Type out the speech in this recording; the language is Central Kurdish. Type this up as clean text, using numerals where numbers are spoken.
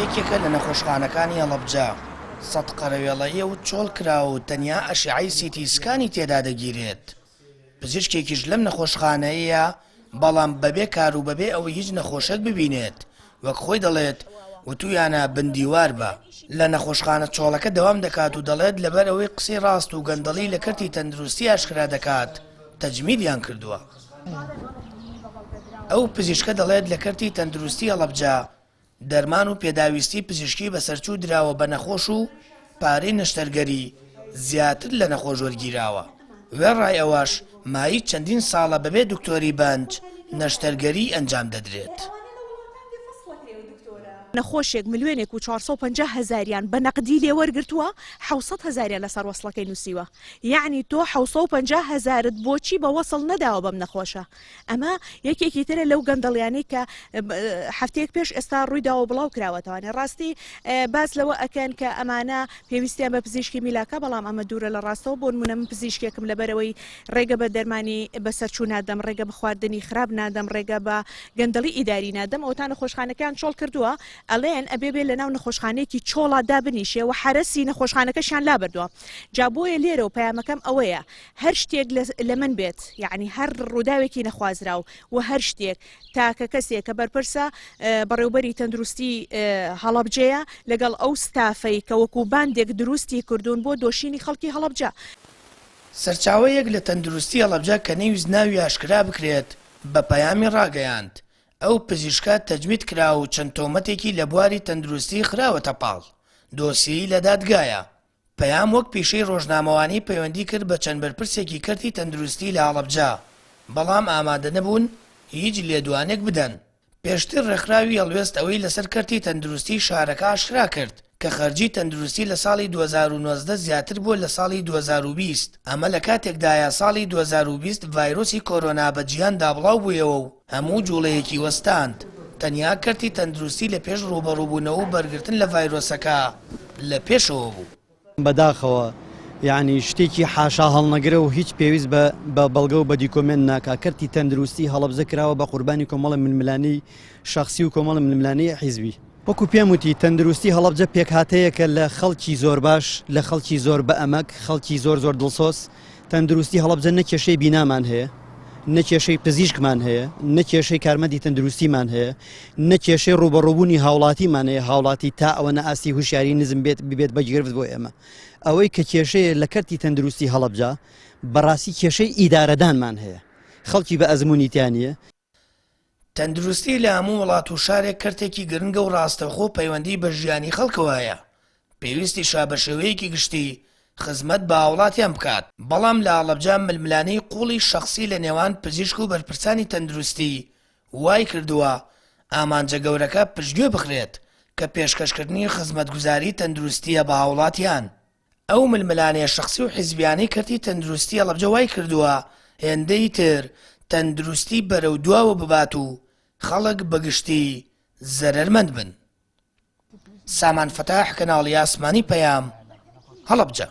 یەکێکە لە نەخۆشخانەکانی هەڵەبجە، سەت قەرەوێڵەییە و چۆڵ کراوە و تەنیا ئەشعەی سیتی سکانی تێدا دەگیرێت. پزیشکێکیش لەم نەخۆشخانەیەیە، بەڵام بەبێ کار و بەبێ ئەوەی هیچ نەخۆشێک ببینێت، وەک خۆی دەڵێت، وتوویانە بن دیوار بە. لە نەخۆشخانە چۆڵەکە دەوام دەکات و دەڵێت لەبەر ئەوەی قسەی ڕاست و گەندەڵی لە کەرتی تەندروستی ئاشکرا دەکات، تەجمیدیان کردووە. ئەو پزیشکە دەڵێت لە کەرتی تەندروستی هەڵەبجە دەرمان و پێداویستی پزیشکی بەسەرچوو دراوە بە نەخۆش و پارەی نەشتەرگەری زیاتر لە نەخۆش وەرگیراوە، وێڕای ئەوەش مایی چەندین ساڵە بەبێ دکتۆری بەنج نەشتەرگەری ئەنجام دەدرێت. نەخۆشێک ملیۆنێک و 450 هەزاریان بە نەقدی لێ وەرگرتووە، 700 هەزاریان لەسەر وەسڵەکەی نووسیوە. یەعنی تۆ 750 هەزارت بۆچی بە وەسڵ نەداوە بەم نەخۆشە؟ ئەمە یەکێکی ترە لەو گەندەڵیانەی کە هەفتەیەک پێش ئێستا ڕوویداوە بڵاو کراوەتەوانێ ڕاستی باس لەوە ئەکەن کە ئەمانە پێویستیان بە پزیشکی میلاکە بەڵام ئەمە دوورە لە ڕاستەوە بۆ نمونە من پزیشکێکم لەبەرەوەی ڕێگە بە دەرمانی بەسەرچوو نادەم ڕێگە بە خواردنی خراپ نادەم ڕێگە بە گەندەڵی ئیداری نادەم ئەوتا نەخۆشخانەکەیان چۆڵ کردووە ئەڵێن ئەبێ بێ لەناو نەخۆشخانەیەکی چۆڵا دابنیشێ و حەرەسی نەخۆشخانەکەشیان لابردووە جا بۆیە لێرەوە پەیامەکەم ئەوەیە هەر شتێک لە من بێت یەعنی هەر ڕووداوێکی نەخوازراو و هەر شتێک تاکە کەسێک کە بەرپرسە بەڕێوبەری تەندروستی هەڵەبجەیە لەگەڵ ئەو ستافەی کە وەکو باندێک دروستی کردوون بۆ دۆشینی خەڵکی هەڵەبجە. سەرچاوەیەک لە تەندروستی هەڵەبجە کە نەیویست ناوی ئاشکرا بکرێت بە پەیامی ڕاگەیاند، ئەو پزیشکە تەجمید کرا و چەند تۆمەتێکی لە بواری تەندروستی خراوەتە پاڵ، دۆسیەی لە دادگایە. پەیام وەک پیشەی ڕۆژنامەوانی پەیوەندی کرد بە چەند بەرپرسێکی کەرتی تەندروستی لە هەڵەبجە، بەڵام ئامادەنەبوون هیچ لێدوانێک بدەن. پێشتر ڕێکخراوی هەڵوێست ئەوەی لەسەر کەرتی تەندروستی شارەکە ئاشکرا کرد کە خەرجی تەندروستی لە ساڵی 2019 زیاتر بووە لە ساڵی 2020، ئەمە لە کاتێکدایە ساڵی 2020 ڤایرۆسی کۆرۆنا بە جیهاندا بڵاوبوویەوە و هەموو جوڵەیەکی وەستاند، تەنیا کەرتی تەندروستی لە پێش ڕووبەڕووبوونەوە و بەرگرتن لە ڤایرۆسەکە لە پێشەوە بوو. بەداخەوە یانی شتێکی حاشا هەڵنەگرە و هیچ پێویست بە بە بەڵگە و بە دیکۆمێنت ناکا کەرتی تەندروستی هەڵەبجە کراوە بە قوربانی کۆمەڵە ململانێی شەخسی و کۆمەڵە ململانێی حیزبی. وەکو پێم وتی تەندروستی هەڵەبجە پێکهاتەیەکە لە خەڵکی زۆر باش، لە خەڵکی زۆر بەئەمەک، خەڵکی زۆر زۆر دڵسۆز، تەندروستی هەڵەبجە نە کێشەی بینامان هەیە، نە کێشەی پزیشکمان هەیە، نە کێشەی کارمەندی تەندروستیمان هەیە، نە کێشەی ڕووبەڕووبوونی هاوڵاتیمان هەیە، هاوڵاتی تا ئەوەنە ئاستی هوشیاری نزم بێت ببێت بە گرفت بۆ ئێمە. ئەوەی کە کێشەیە لە کەرتی تەندروستی هەڵەبجە بەڕاستی کێشەی ئیدارەدانمان هەیە، خەڵکی بە ئەزموونی تیا نییە. تەندروستی لە هەموو وڵات و شارێک کەرتێکی گرنگە و ڕاستەوخۆ پەیوەندی بە ژیانی خەڵکەوە هەیە، پێویستیشە بە شێوەیەکی گشتی خزمەت بە هاوڵاتیان بکات، بەڵام لە هەڵەبجە ململانێی قوڵی شەخسی لە نێوان پزیشک و بەرپرسانی تەندروستی وایکردووە ئامانجە گەورەکە پشتگوێ بخرێت کە پێشکەشکردنی خزمەتگوزاری تەندروستییە بە هاوڵاتیان. ئەو ململانێ شەخسی و حیزبیانەی کەرتی تەندروستی هەڵەبجە وایکردووە هێندەی تر تەندروستی بەرەو دواوە ببات و خەڵک بەگشتی زەرەرمەند بن. سامان فەتاح کەناڵی ئاسمانی پەیام، هەڵەبجە.